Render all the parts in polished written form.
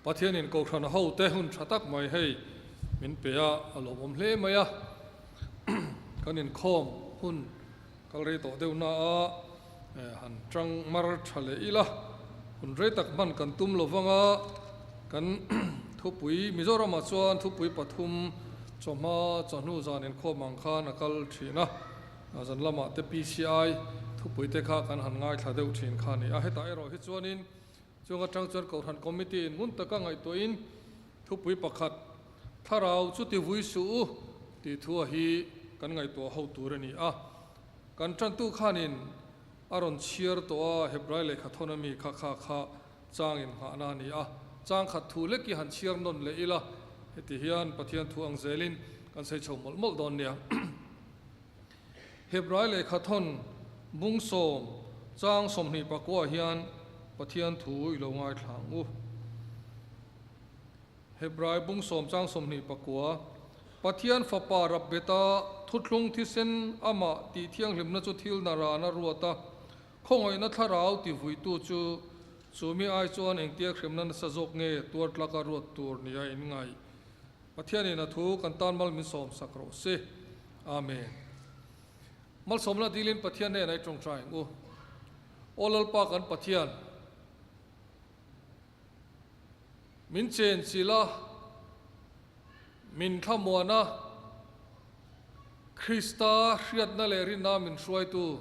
Pathianin Kohhran hote hun tha tak mai hei min pe a, a lawmawm hle mai a. Kan inkhawm hun kal rei tawh deuh na a, han tang mar tha leh ila, hun rei tak hman kan tum lo vang a, kan thupui Mizoramah chuan thupui pathum chawhma chawhnu zan inkhawm ang khan a kal thin a. Zan lamah te PCI thupui te kha kan han ngaithla deuh thin kha a ni a, hetah erawh hi chuanin chung atang chuan Kohhran Committee in ngun taka ngaihtuahin thupui pakhat Thlarau chu ti vui suh u tih thu a hi kan ngaihtuah ho tur a ni a. Kan tantu khanin a rawn chhiar tawh a, Hebrai lehkha thawn ami kha kha kha changin nghahna a ni a, chang khat thu lek hi han chhiar nawn leh ila, heti hian Pathian thu ang zelin kan sawi chho mawlh mawlh dawn nia. Hebrai lehkha thawn bung sawm chang 24 hian Pathian thu i lo ngaithla ang u. Hebrai bung sawm chang 24, Pathian Fapa Rabbeta thuthlung thisen amah tih thianghlimna chu thil na rana ruat a, Khawngaihna thlarau ti vuitu chu chumi ai chuan engtia hremna nasa zawk nge tuar tlaka ruat tur nia in ngaih? Pathianin a thu kan tan mal min sawm sak rawh se. Amen. Malsawmna dilin Pathian hnenah i tawngtai ang u. Aw Lalpa kan Pathian, min chenchilh a, min thlamuan a, Krista hriatna leh rinna min hruaitu,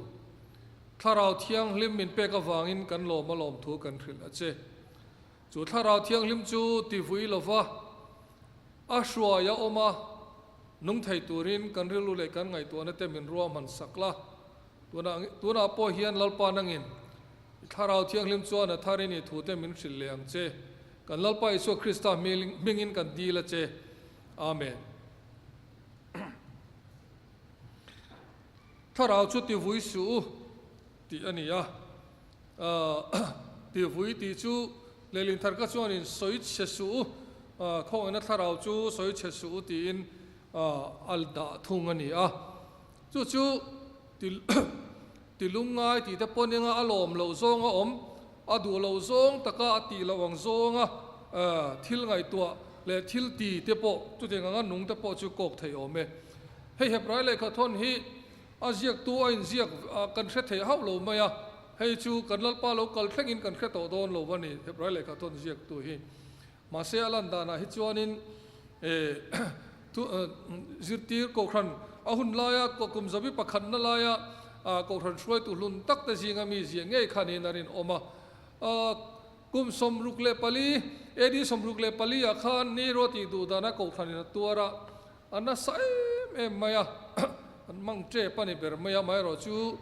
Thlarau Thianghlim min pek avangin kan lawm a lawmthu kan hrilh a che. Chu Thlarau Thianghlim chu ti vui lova a hruai a awm a, nung thei turin kan rilru leh kan ngaihtuahna te min ruahman sak la. Tunah tunah pawh hian Lalpa nangin i Thlarau Thianghlim chuan a tharin i thute min hrilh leh ang che. Kan Lalpa Isua Krista hmingin kan dil a che. Amen. Thlarau chu ti vui suh u tih a ni a, ti vui tih chu lehlin thar kha chuanin sawi chhe suh u, khawngaihna thlarau chu sawi chhe suh u tiin a dah thung a ni a. Chu chu ti lungngai tih te pawh nia a lawm loh zawng a awm, a duh loh zawng taka a tih loh ang zawnga thil ngaihtuah leh thil ti te pawh chutiang anga nung te pawh chu kawk thei awm e. Hei Hebrai lehkha thawn hi a ziaktu a inziak kan hre thei hauh lo mai a, hei chu kan Lalpa lo kal thlengin kan hre tawh dawn lo a ni Hebrai lehkha thawn ziaktu hi. Mahse a lan danah hi chuanin zirtir Kohhran a hun laia kum zabi pakhatna laia Kohhran hruaitu hlun tak te zinga mi ziah ngei khanin a rinawm a. Kum 64, AD 64 ah khan Nero tih duh dana Kohhranin a tuar a, a nasa em em mai a, an mang tep a ni ber mai a, amaherawhchu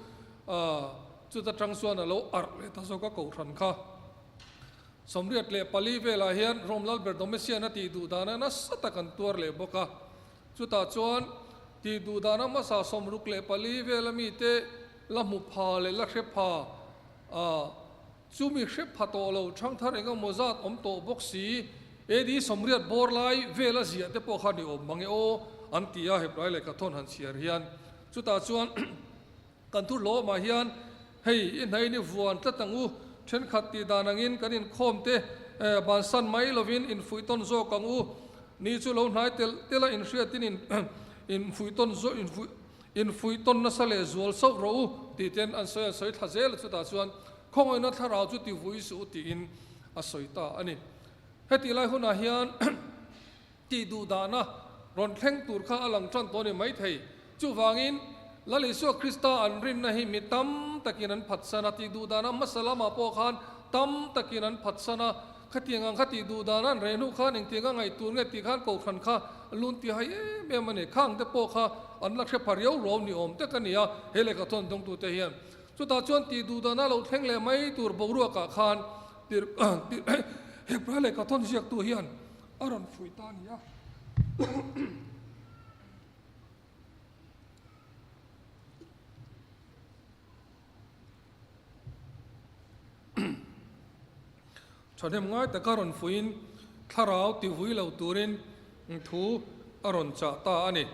chuta tang chuan a lo arh leh ta zawk a Kohhran kha. 84 velah hian Rome Lalber Domitian a tih duh dana nasa tak an tuar leh bawk a. Chutah chuan tih duh dana hmasa 64 vela mite la hmu pha leh la hre pha a, chumi hre pha tawh lo thangthar eng emaw zat awm tawh bawk si, AD 80 bawr lai vela ziah te pawh kha ni awm mang e aw an ti a, Hebrai lehkha thawn han chhiar hian. Chutah chuan. Kan thu hlawmah hian hei i hnain i vuan tlat ang u, thenkhat tih dan angin kan inkhawm te bansan mai lovin infuihtawn zawk ang u, ni chu lo hnai telh telh a inhriatin infuihtawn infuihtawn nasa leh zual sauh rawh u tih ten an sawi an sawi thla zel a, chutah chuan khawngaihna thlarau chu ti vui suh u tiin a sawi ta a ni. Hetih lai hunah hian Tih duh dahna rawn thleng tur kha a lang tan tawh a ni maithei. Chuvangin, Lal Isua Krista an rinna hi mi tam takin an phatsan a, tih duh dahna hmasa lamah pawh khan tam takin an phatsan a, khatiang ang kha tih duh dahna an reh hnu khan engtianga ngaih tur nge tih khan Kohhran kha lun ti hai em em a ni. Khang te pawh kha an la hre pha riau ruau ni awm tak a ni a, he lehkha thawn dawngtute hian. Chutah chuan tih duh dahna lo thleng leh mai tur boruakah khan Hebrai lehkha thawn ziaktu hian A rawn fuih ta a ni a. Thahnem ngai taka rawn fuihin thlarau ti vui lo turin thu a rawn chah ta a ni.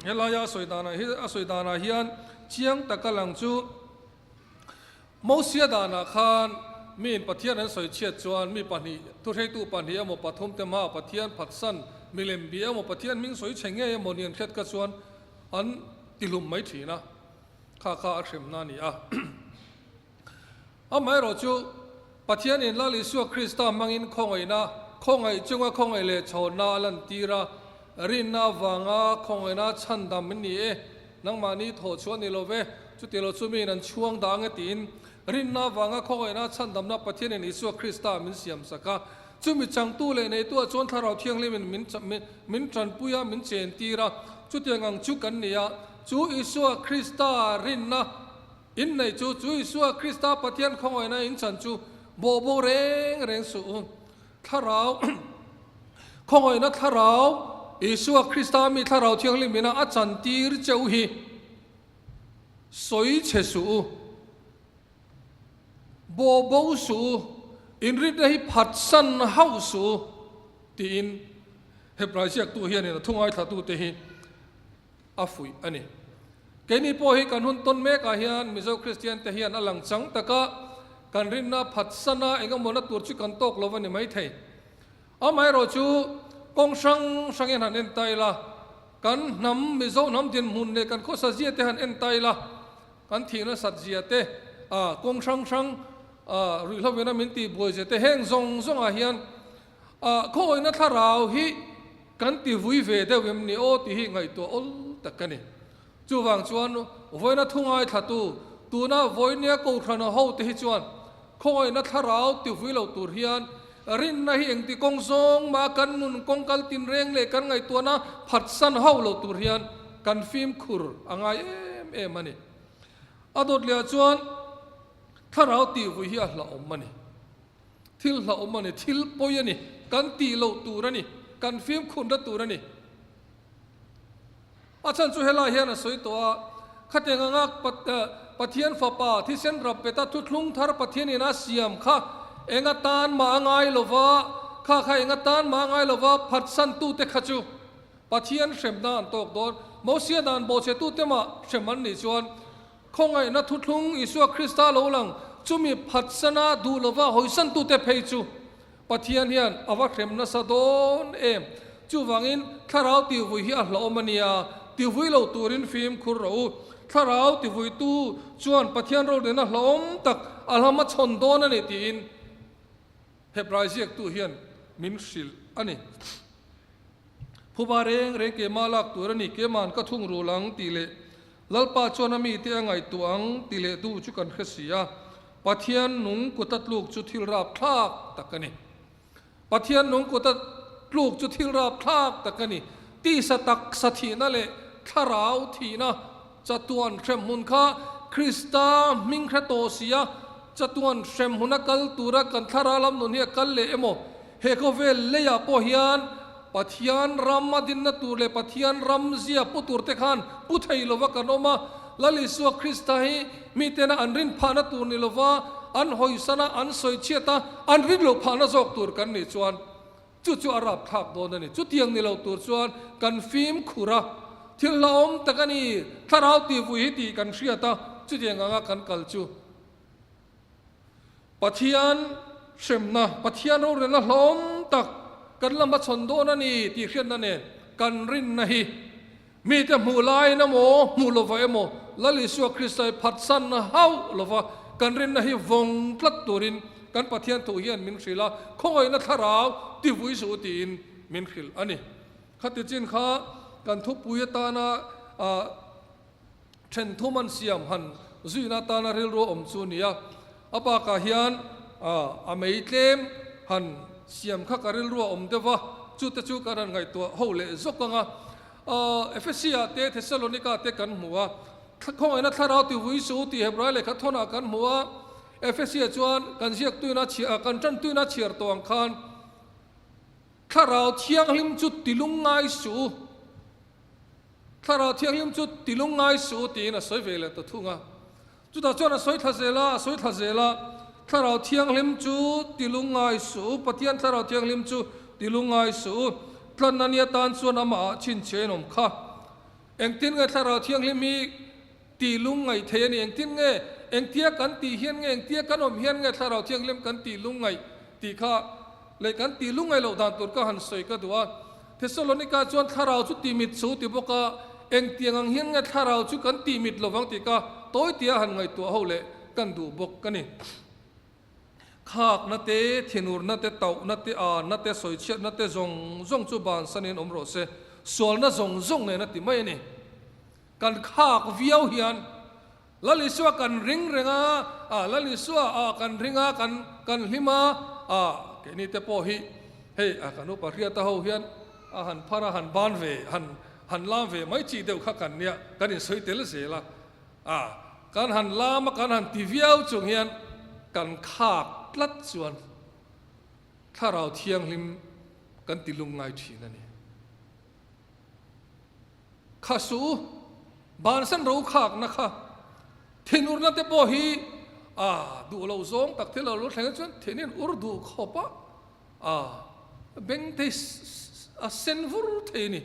Helaia a sawi danah hi a sawi danah hian chiang taka lang chu Mosia danah khan. Miin Pathian an sawi chhiat chuan mi pahnih, thuhreitu pahnih emaw pathum te hmaah Pathian phatsan, milem bia emaw Pathian hming sawi chhe ngei emaw ni an hriat kha chuan an tihlum mai thin a, kha kha a hremna a ni a. Amaherawh chu Pathianin Lal Isua Krista hmangin khawngaihna, khawngaih chunga khawngaih leh chhawnna a lantir a, rinna avanga khawngaihna chhandam in ni e, nangmahni thawh chhuah ni lo ve, chuti lo chu miin an chhuang dah ang e tiin Rinna avanga khawngaihna chhandamna Pathianin Isua Krista min siamsak a, chumi changtu leh neituah chuan Thlarau Thianghlimin min min tanpui a, min chentir a, chutiang ang chu kan ni a, chu Isua Krista rinna inneih chu, chu Isua Krista Pathian khawngaihna inchan chu bawhbo reng reng suh u. Thlarau khawngaihna Thlarau Isua Krista mi Thlarau Thianghlimin a chantir cheu hi. Sawi chhe suh u, bo bo suh u, inritna hi phatsan hauh suh u, tiin Hebrai ziaktu hianin a thu ngaithlatute hi a fuih a ni. Keini pawh hi kan hun tawn mekah hian Mizo Kristiante hian a lang chang taka kan rinna phatsana engemawna tur chu kan tawk lo a ni maithei. Amaherawhchu kawng hrang hrangin han en ta ila, Kan hnam, Mizo hnam dinhmun leh kan khawsa zia te han en ta ila, kan thih nasat zia te, a kawng hrang hrang a ruihhlovin a min tih buai zia te heng zawng zawngah hian a khawawihna thlarau hi kan ti vui ve deuh em ni aw tih hi ngaihtuah awl tak ka ni. Chuvang chuan vawiina thu ngaithlatu tuna vawinia Kohhran ho te hi chuan Khawngaihna thlarau ti vui lo tur hian rinna hi engti kawng zawng mah kan nun kawng kal tinreng leh kan ngaihtuahna phatsan hauh lo tur hian kan fimkhur a ngai em em a ni. A dawt lehah chuan thlarau tih vui hi a hlauhawm a ni. Thil hlauhawm a ni, thil pawi a ni, kan tih loh tur a ni, kan fimkhurna tur a ni. A chhan chu helai hian a sawi tawh a, khatiang anga Pathian Fapa thisen rap peta thuthlung thar Pathianin a siam kha eng atan mah a ngai lo va, kha kha eng atan mah a ngai lo va, phatsantute kha chu Pathian hremna an tawk dawn. Mosia dan bawhchhetute mah hrem an nih chuan khawngaihna thuthlung Isua Krista lo lang chumi phatsana duh lova hawisantute phei chu Pathian hian a va hrem nasa dawn em? Chuvangin thlarau tivui hi a hlauhawm a nia, tivui lo turin fimkhur rawh u. Thlarau tivuitu chuan Pathian rorelna hlauhawm tak a hlam a chhawn dawn a ni tiin Hebrai ziaktu hian min hrilh a ni. Phuba reng reng keimah lak tur a ni, keima'n ka thung rul ang tih leh Lalpa chuan a mite a ngaihtuah ang ti leh duh chu kan hre si a, Pathian nung kuta tluk chu thil rapthlak tak a ni. Pathian nung kuta tluk chu thil rapthlak tak a ni. Tisa taksa thihna leh thlarau thihna chatuan hremhmun kha Krista hming hre tawh si a, chatuan hremhmuna kal tura kan thlarau lam nun hi a kal leh emaw? He khawvel leiah pawh hian Pathian ram a dinna tur leh Pathian ram zia pu tur te khan pu thei lova kan awm a, Lal Isua Krista hi mitena an rin phahna tur ni lova an hawisana an sawi chhiat a, an rin loh phahna zawk tur kan nih chuan chu chu a rapthlak dawn a ni. Chutiang ni lo tur chuan kan fimkhur a, thil hlauhawm tak a ni, thlarau tihvui hi tih kan hriat a, chutiang anga kan kal chu. Pathian hremna, Pathian rorelna hlawm tak kan la hmachhawn dawn a ni tih hriatna nen kan rinna hi mite hmuh laiin emaw, hmuh lova emaw, Lal Isua Krista hi phatsan hauh lova kan rinna hi vawng tlat turin kan Pathian thu hian min hrilh a, khawngaihna thlarau tivui suh u tiin min hrilh a ni. Khati chin kha kan thupui atana Then thum an siam han zuina atana rilru awm chu a ni a, a bakah hian a mei tlem han siam kha ka rilru a awm deuh va, chute chu kan han ngaihtuah ho leh zawk ang a. Ephesia te Thessalonika te kan hmu a, khawngaihna thlarau ti vui suh u tih Hebrai lehkha thawnah kan hmu a, Ephesia chuan kan ziak tuina chhiar, kan tan tuina chhiar tawh ang khan thlarau thianghlim chu ti lungngai suh u. Thlarau Thianghlim chu ti lungngai suh u tiin a sawi ve leh ta thung a. Chutah chuan a sawi thla zel a, a sawi thla zel a, Thlarau Thianghlim chu ti lungngai suh u, Pathian Thlarau Thianghlim chu ti lungngai suh u, tlanna ni atan chuan amahah chhinchhiah in awm kha. Engtin nge Thlarau Thianghlim hi ti lungngaih thei a ni? Engtin nge? Engtia kan tih hian nge, engtia kan awm hian nge Thlarau Thianghlim kan tih lungngaih tih kha leh kan tih lungngaih loh dan tur ka han sawi ka duh a. Thessalonika chuan Thlarau chu tih mit chu ti bawk a, engtiang ang hian nge Thlarau chu kan tih mit lovang tih kha tawitia han ngaihtuah ho leh kan duh bawk a ni. Khakna te, thinurna te, tauhna te, anna te, sawichhiatna te zawng zawng chu bansanin awm rawh se, sualna zawng zawng nen a ti mai a ni. Kan khak viau hian Lal Isua kan ring reng a, ah Lal Isua ah kan ring a, kan kan hlim a, ah keini te pawh hi hei a kan upa hriata ho hian a han phar a, han ban ve, han han lam ve mai chi deuh kha kan nia, kan insawi tel zel a, ah kan han lam a, kan han ti viau chung hian kan khak tlat chuan Thlarau Thianghlim kan ti lungngai thin a ni. Kha su, bansan ro khakna kha, thinurna te pawh hi a duh lo zawng tak thil a lo thleng chuan thinin ur duh khawp a, a beng te a sen vur thei a ni.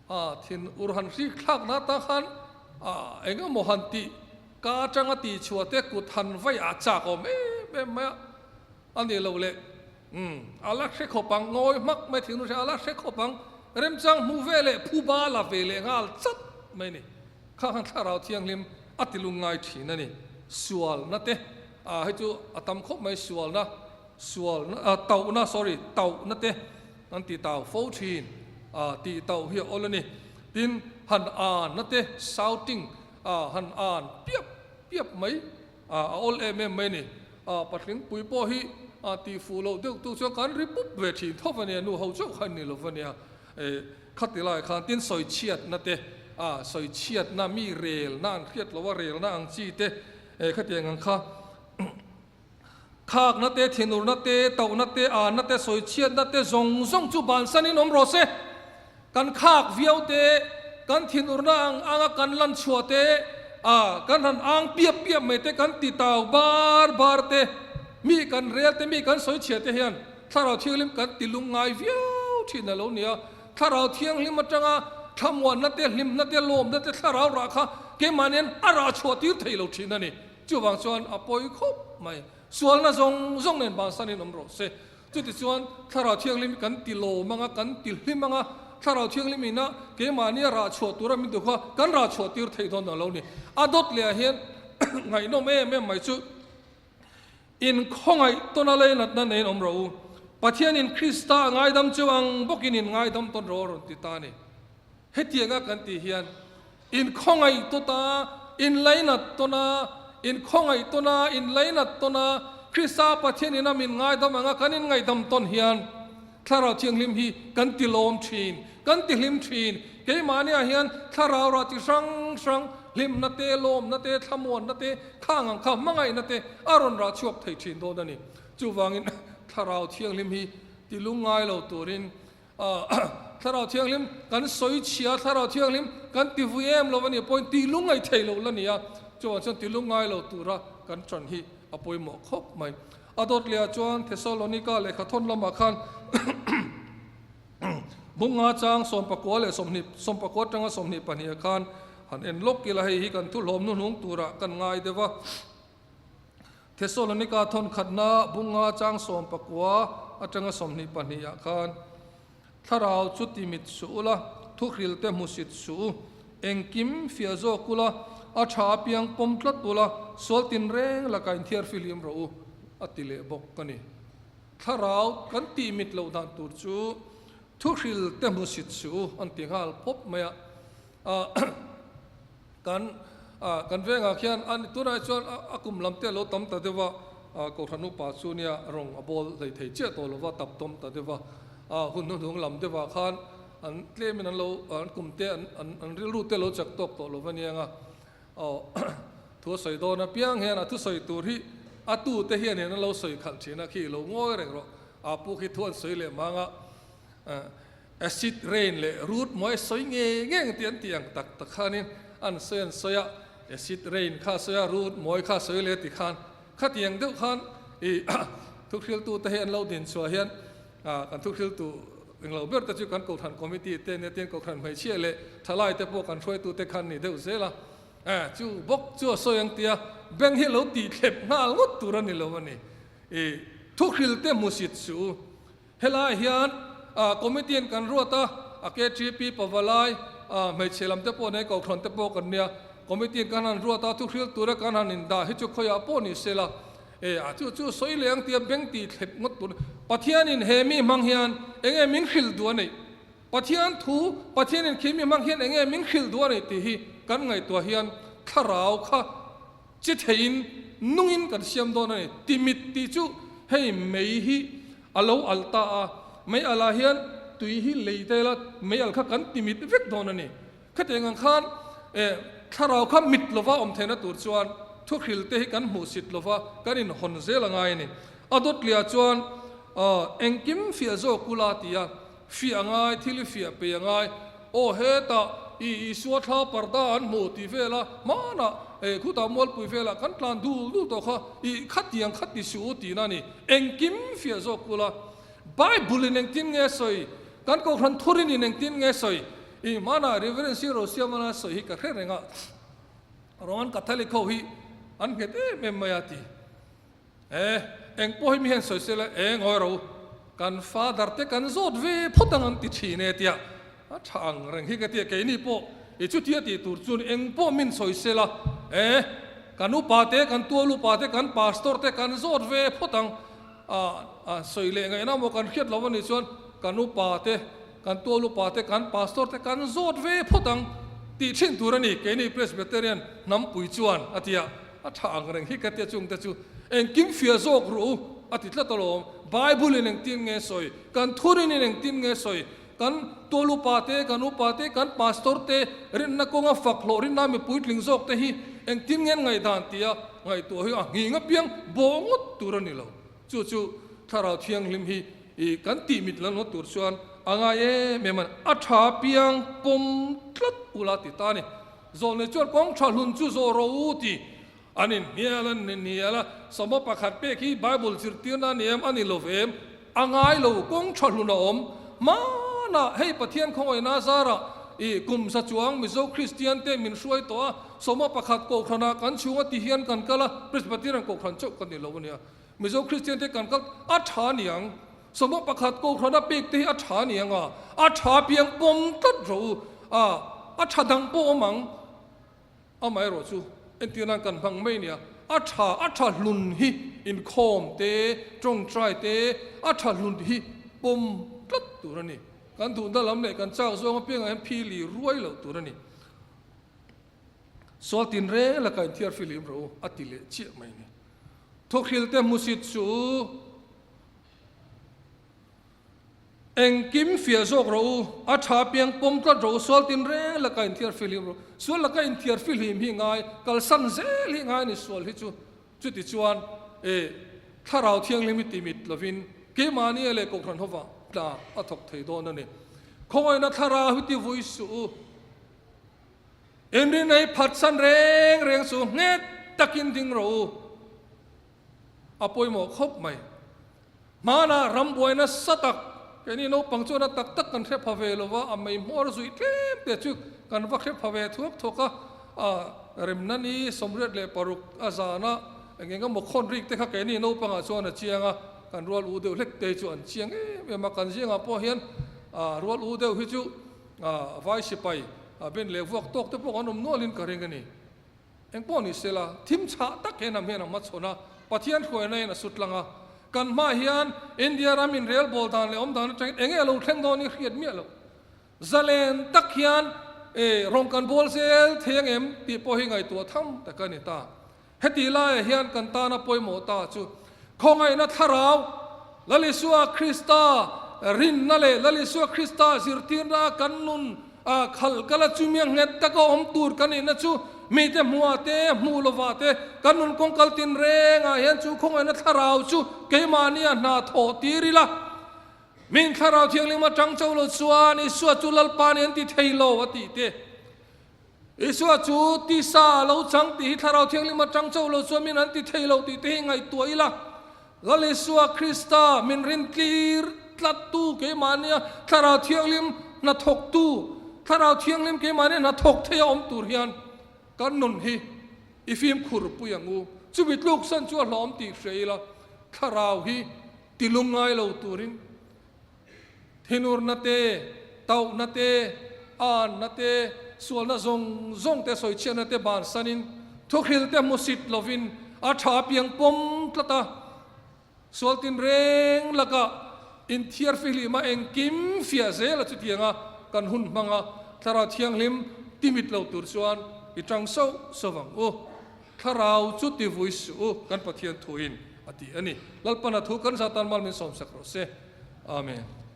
A thin ur han hrik thlakna atan khan a eng emaw han tih ka atanga tih chhuah te kut han vai a chak awm em em mai a, a ni lo le. Umm, a la hre khawp ang, ngawi hmak mai thing nu hre, a la hre khawp ang, remchang hmu ve leh phuba la ve leh nghal chat mai ni. Kha khan Thlarau Thianghlim a ti lungngai thin a ni. Sualna te, ah hei chu a tam khawp mai sualna, sualna, ah tauhna, sorry, tauhna te an ti tau fo thin, ah tih tauh hi a awl a ni. Tin, han anna te, shouting, ah han an piap piap mai. A awl em em mai ni. A patling pui pawh hi a tih fuh loh deuh tu chuan kan ri pup ve thin thawp a nia, nu ho chauh khan ni lo va nia. E, khati lai khan tin sawi chhiatna te, a sawi chhiatna mi relna an hriat lo a relna ang chi te, e khatiang ang kha khakna te, thinurna te, tauhna te, anna te, sawi chhiatna te zawng zawng chu bansanin awm rawh se. Kan khak viau te, kan thinurna ang anga kan lan chhuah te, a kan han ang piap piap mai te, kan ti tau bar bar te, mi kan rel te, mi kan sawi chhia te hian Thlarau Thianghlim kan ti lungngai viau thin a lo ni a. Thlarau Thianghlim atanga thlamuanna te, hlimna te, lawmna te, thlarau rah kha keimahnian a rah chhuah tir thei lo thin a ni. Chuvang chuan a pawi khawp mai. Sualna zawng zawng nen bansanin awm rawh se. Chutichuan, Thlarau Thianghlim kan ti lawm anga, kan ti hlim anga, Thlarau Thianghlim ina keimahnia rah chhuah tura min duh kha kan rah chhuah tir theih dawn ang lo ni. A dawt leh ah hian ngaihnawm em em mai chu, Inkhawngaih tawn a leinatna neiin awm rawh u. Pathianin Krista a ngaidam cheu ang bawkin in ngaidam tawn rawh a rawn ti ta a ni. Hetianga kan tih hian inkhawngaih tawn a, inlainat tawn a, inkhawngaih tawn a, inlainat tawn a, Krista Pathian ina min ngaidam anga kan inngaihdam tawn hian Thlarau Thianghlim hi kan ti lawm thin, kan ti hlim thin. Keimahniah hian Thlarau rah chi hrang hrang, hlimna te, lawmna te, thlamuanna te, khang ang kha hmangaihna te a rawn rah chhuak thei thin dawn a ni. Chuvangin Thlarau Thianghlim hi ti lungngai lo turin Thlarau Thianghlim kan sawi chhia, Thlarau Thianghlim kan ti vui em lo a nih pawhin tih lungngaih thei lo la ni a, chuvang chuan ti lungngai lo tura kan ṭan hi a pawimawh khawp mai. A dawt lehah chuan Thesalonika lehkha thawn lamah khan Bunga chang 19 leh 20, 19 atanga 22 ah khan han en lawk ila, hei hi kan thuhlawm hnuhnung turah kan ngai deuh a. Thesalonika thawn khatna bunga chang 19 atanga 22 ah khan, Thlarau chu ti mit suh ula, thuhril te hmusit suh u, engkim fiah zawk ula, a tha apiang pawm tlat ula, sual tinreng lakah inthiar fihlim rawh u, a ti leh bawk a ni. Thlarau kan tih mit loh dan tur chu thuhril te hmusit suh u an ti nghal pawp mai a. Kan kan vengah khian a tunah chuan a kum lam te a lo tam ta deuh a, Kohhran upa chu nia rawng a bawl hlei thei chiah tawh lova tap tawm ta deuh a, hun hnuhnung lam deuhah khan an tlemin an lo an kum te an an rilru te a lo chak tawk tawh lova niang a, aw thu a sawi dawn apiang hian a thusawi tur hi a tu te hian hian an lo sawi khalh thin a, khi lo ngawi reng rawh, a pu khi thu an sawi leh mang a. Acid rain leh root mawi sawi ngei ngei ang tih an tih ang tak tak khanin an sawi an sawi a, acid rain kha a sawi a, root mawi kha a sawi leh ti khan khatiang deuh khan ih thuhriltu te hi an lo din chhuah hian kan thuhriltu englo ber te chu kan Kohhran committee te nia tin Kohhran hmeichhia leh thalai te pawh kan hruaitu te khan ni deuh zel a, chu bawk chu a sawi ang tia Beng hi lo tih thlep nghal ngawt tur a ni lo a ni. I thuhril te hmusit suh u. Helai hian committee in kan ruat a, a KTP pavalai hmeichhe lam te pawh nei kohhran te pawh kan nia. Committee in kan han ruat a, thuhril tura kan han indah hi chu khawiah pawh ni se la. E a chu chu sawi leh ang tia beng tih thlep ngawt tur. Pathianin he mi hmang hian enge min hrilh duh a neih? Pathian thu, Pathianin khi mi hmang hian enge min hrilh duh a neih tih hi kan ngaihtuah hian thlarau kha chi theiin nungin kan siam dawn a ni. Timit tih chu hei mei hi a lo alh ta a, mei alh ah hian tui hi lei ta ila mei alh kha kan timit vek dawn a ni. Khatiang ang khan e thlarau kha mit lova awm theihna tur chuan thuhril te hi kan hmuhsit lova kan inhawn zel a ngai a ni. A dawtliah chuan engkim fiah zawk ula ti a, fiah a ngai, thil i fiah pei a ngai. Aw hetah i Isua thla parda an hmu tih vela hmanah e khutah mualpui velah kan tlan dul dul tawh kha i khatiang kha ti suh u tihna a ni. Engkim fiah zawk ula Bible in engtin nge sawi? Kan Kohhran thurin in engtin nge sawi? I hmanah Reverend Sir Rosiamana sawi hi ka hre reng a, Roman Catholic ho hi an nghet em em mai a ti. E, eng pawh hi mi hian sawi sela, e ngawi ro, kan father te kan zawt ve phawt ang an ti thin e tia, a tha ang reng hi ka tia, keini pawh i chutia tih tur chuan eng pawh min sawi sela, e, kan upa te, kan tual upa te, kan pastor te kan zawt ve phawt ang. A sawi leh ngaihna maw kan hriat lo anih chuan kan upa te, kan tual upa te, kan pastor te kan zawt ve phawt ang tih thin tur a ni. Keini Presbyterian hnampui chuan a ti a, a tha ang reng hi ka tia chungte chu engkim fiah zawk ru u a ti tlat alawm. Bible in engtin nge sawi, kan thurin in engtin nge sawi, kan tual upa te, kan upa te, kan pastor te rinna kawnga fak hlawh rinna mi puitling zawk te hi engtin nge an ngaihdan tia ngaihtuah hi a nghing apiang bawh ngawt tur a ni lo. Chu chu Thlarau Thianghlim hi i kan tih mit la ngawt tur chuan a ngai em em a ni. A tha piang pawm tlat ula ti ta a ni. Zawlnei chuan kawng tha hlun chu zawh rawh u ti an inhnial a, an inhnial a, sawma pakhat pek hi Bible zirtirna a ni em? A ni lo ve em? A ngai lo, kawng tha hlun a awm. Hmanah hei Pathian khawngaihna zarah i kum za chuang Mizo Kristian te min hruai tawh a, sawma pakhat kohhranah kan chhunga ti hian kan kal a, Presbyterian kohhran chauh ka ni lo a nia. Mizo Kristian te kan kal a tha niang, sawma pakhat kohhrana pek te hi a tha niang a, a tha piang pawm tlat rawh u, a, a tha dang pawh awm ang. Amaherawh chu entir nan kan hmang mai nia, a tha a tha hlun hi inkhawm te, tawngtai te, a tha hlun hi pawm tlat tur a ni. Kan duhna lam leh kan chak zawng apiangah hian phili ruai loh tur a ni. Sual tinreng lakah inthiar fihlim rawh u a ti leh chiah mai a ni. Thawkhil te hmusit chu. Engkim fiah zawk rawh u, a tha piang pawm tlat rawh u, sual tin reng laka inthiar fihlim rawh u. Sual laka inthiar fihlim hi ngai, kalsan zel hi ngai a ni sual hi chu. Chuti chuan e Thlarau Thianghlim hi timit lovin keimahni leh Kohhran hovah tla a thawk thei dawn a ni. Khawngaihna Thlarau hi ti vui suh u. Inrinei phatsan reng reng chu nghet takin ding rawh u. A pawimawh khawp mai. Hmanah ram buai nasa tak, keini naupang chuan a tak tak kan hre pha ve lo va, a mei hmawr zuih tlem te chu kan va hre pha ve thuak thuak a, a remna ni 86 a zana eng eng emaw khawn rik te kha keini naupangah chuan a chiang a, kan rual u deuh hlek te chu an chiang em em a, kan zingah pawh hian rual u deuh hi chu vai sipai ben leh vuak tawk te pawh an awm nualin ka ring a ni. Engpawh ni sela, thim chhah tak hian a hmel a hmachhawn a, Pathian hruaina in a su tlang a. Kan hmaah hian India ram in rel bawl dan leh awm dan atangin enge a lo thleng dawn hi hriat miah lo. Zalen tak hian e rawn kan bawl zel thei ang em tih pawh hi ngaihtuah tham tak a ni ta. Heti laiah hian kan tana pawimawh ta chu khawngaihna thlarau, Lal Isua Krista rinna leh Lal Isua Krista zirtirna a kan nun a khalh kala chumi a nghet taka awm tur kan nihna chu mite hmuhah te, hmuh lovah te, kan nun kawng kal tin rengah hian chu khawngaihna thlarau chu keimahnia hna thawh tir ila. Min thlarau thianghlim atang cho lo chuan Isua chu Lalpa ni an ti thei lo a tih te. Isua chu tisa a lo chang tih hi Thlarau Thianghlim atang cho lo chuan min an ti thei lo tih te hi ngaihtuah ila. Lal Isua Krista min rintlir tlattu keimahnia Thlarau Thianghlim hnathawktu, Thlarau Thianghlim keimahnia hnathawk thei a awm tur hian kan nun hi. I fimkhur pui ang u. Chumi tluksan chu a hlawm tih hria ila, thlarau hi ti lungngai lo turin thinurna te, tauhna te, anna te, sualna zawng zawng te, sawichhiatna te bansanin thuhrilh te hmusit lovin a tha piang pawm tlat a. Sual tinreng lakah inthiar fihlima engkim fiah zel a chutianga kan hun hmanga Thlarau Thianghlim timit lo tur chuan i tang sauh sauh ang u. Thlarau chu tivui suh u kan Pathian thuin a ti a ni. Lalpana thu kan zatan mal min sawmsak rawh se. Amen.